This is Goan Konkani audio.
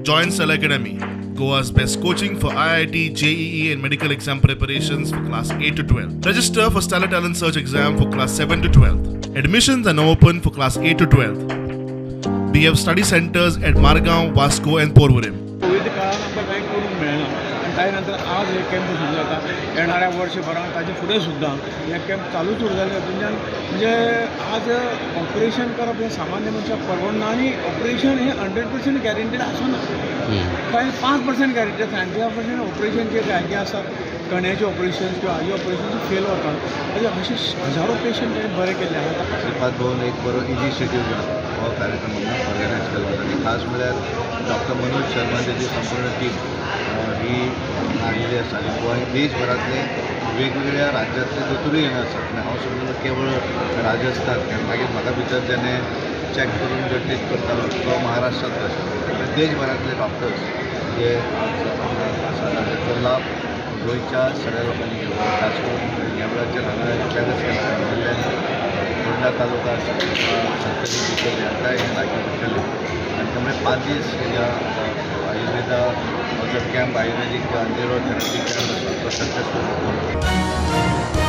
Join Stellar Academy, Goa's best coaching for IIT, JEE, and medical exam preparations for class 8 to 12. Register for Stellar Talent Search exam for class 7 to 12. Admissions are now open for class 8 to 12. We have study centers at Margao, Vasco, and Porvorim. Covid काळान आमकां कांय करूंक मेळना आनी ताजे नंतर आज हे कॅम्प सुरू जाता. येणाऱ्या वर्षभरान ताजे फुडें सुद्दां हे कॅम्प चालूच उरतले. हातूंतल्यान म्हणजे आज ऑपरेशन करप हें सामान्य मनशाक परवडना आनी ऑपरेशन हें 100% गॅरंटीड आसना. कांय 5% गॅरंटी आसा. 95% ऑपरेशन जे जागे आसात, कण्याचे ऑपरेशन किंवा हाजे ऑपरेशन फेल वतात. अशे हजारो पेशंट ताणें बरे केल्ले आसात. श्रीपाद भवन एक बरो इनिशिएटीव घेवन हो कार्यक्रम हांगा ऑर्गनायज केलो वता आनी खास म्हळ्यार डॉक्टर मनोज शर्मा, तेजी संपूर्ण टीम ही आयिल्ली आसा आनी गोंय देशभरांतले वेगवेगळ्या राज्यांतले दोतोरूय हांगा आसात. आनी हांव समजलो केवळ राजस्थान, कारण मागीर म्हाका भितर जेणे चॅक करून जो टेस्ट करतालो तो महाराष्ट्रांतलो आशिल्लो. देशभरांतले डॉक्टर्स जे आज हांगा आसात आनी ताचो लाभ गोंयच्या सगळ्या लोकांनी घेवपाक, खास करून ह्या वेळाचेर हांगा पॅलेस कॅम्पान फोंडा तालुका, सत्तरी भितरले हाका हें लागीं पडटलें. आनी त्यामुळे 5 दीस ह्या आयुर्वेदा जो कॅम्प, आयुर्वेदीक न्युरोथेरपी कॅम्प आसा, तो सक्सेसफूल जातलो.